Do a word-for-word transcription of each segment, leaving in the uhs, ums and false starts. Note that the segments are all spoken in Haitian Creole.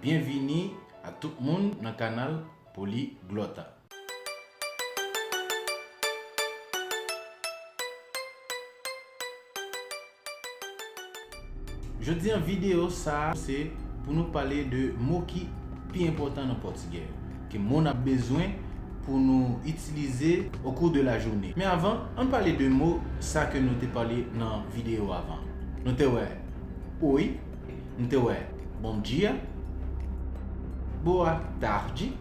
Byenvini a tout moun nan kanal Poliglota. Jodi an videyo sa a, se pou nou pale de mo ki pi enpòtan nan pòtigè, ke mo n ap bezwen pou nou itilize au cours de la journée. Men avan, ann pale de mo sa ke nou te pale nan videyo avan. Nou te wè oi, nou te wè bom dia, boa tarde,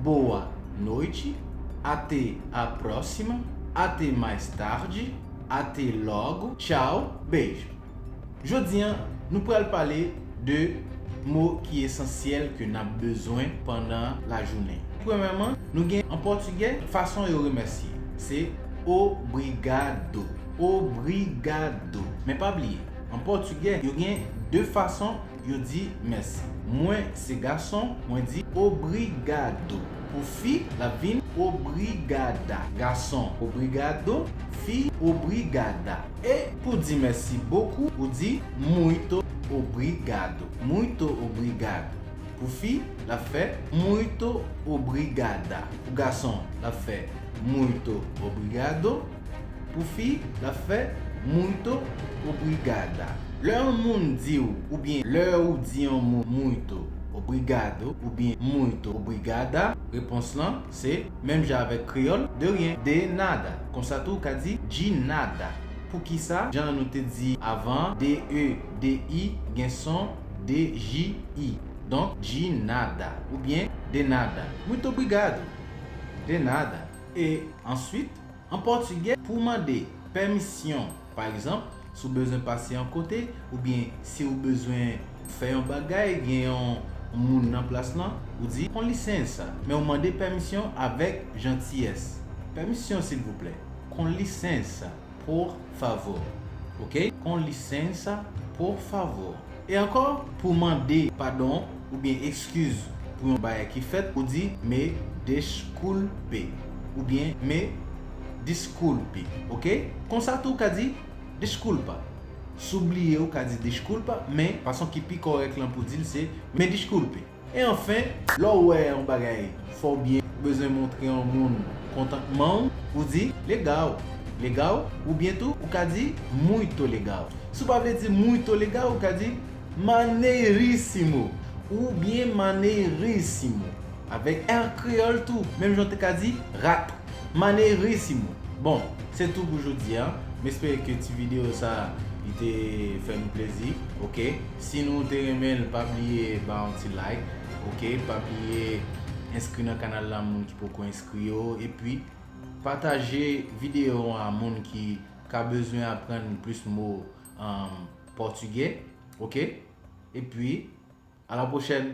boa noite, até a próxima, até mais tarde, até logo, tchau, beijo. Jodi an, nou pral pale de mo ki esansyèl ke n ap bezwen pandan lajounen. Premyèman, nou gen an pòtigè fason yo remèsye. Se obrigado. Obrigado. Men pa bliye, an pòtigè, yo gen de fason yo di mèsi. Mwen se gason, mwen di obrigado. Pou fi, l ap vin obrigada. Gason, obrigado. Fi, obrigada. E pou di mèsi bokou, ou di muito obrigado. Muito obrigado. Pou fi, l ap fè muito obrigada. Pou gason, l ap fè muito obrigado. Pou fi, l ap fè muito obrigada. Lè yon moun di w, oubyen lè ou di yon mo muito obrigado, oubyen muito obrigada, repons lan se menm jan avèk kreyòl, de rien, de nada. Konsa tou, ou ka di de nada. Poukisa? Jan nou te di avan, D E, D I, gen son D J I. Donk, de nada, oubyen de nada. Muito obrigado. De nada. E answit, an pòtigè, pou mande pèmisyon, pa egzanp, si w bezwen pase yon kote, oubyen si w bezwen fè yon bagay, gen yon moun nan plas lan, ou di, com licença, men w mande pèmisyon avèk jantiyès. Pèmisyon, silvouplè. Com licença, por favor. Ok? Com licença, por favor. E ankò, pou mande padon oubyen ekskiz pou yon bagay ki fèt, ou di me desculpe oubyen me desculpe, ok? Konsa tou ou ka di desculpa. Si w bliye, ou ka di desculpa, men fason ki pi kòrèk lan pou di l se me desculpe. E anfen, lè w wè yon bagay fè w byen, ou bezwen montre yon moun kontantman w, ou di legal, legal, oubyen tou ou ka di muito legal. Si w pa vle di muito legal, ou ka di maneiríssimo oubyen maneiríssimo. Avèk R kreyòl tou, menm jan w te ka di rat. Maneiríssimo. Bon, se tou pou jodi a. M espere ke ti videyo sa a, li te fè nou plezi. Ok? Si nou te renmen l, pa bliye ba yon ti like. Ok? Pa bliye enskri nan kanal la, moun ki poko enskri yo. Epi, pataje videyo a moun ki ka bezwen aprann plis mo, um, pòtigè. Ok? Epi, a la pwochèn!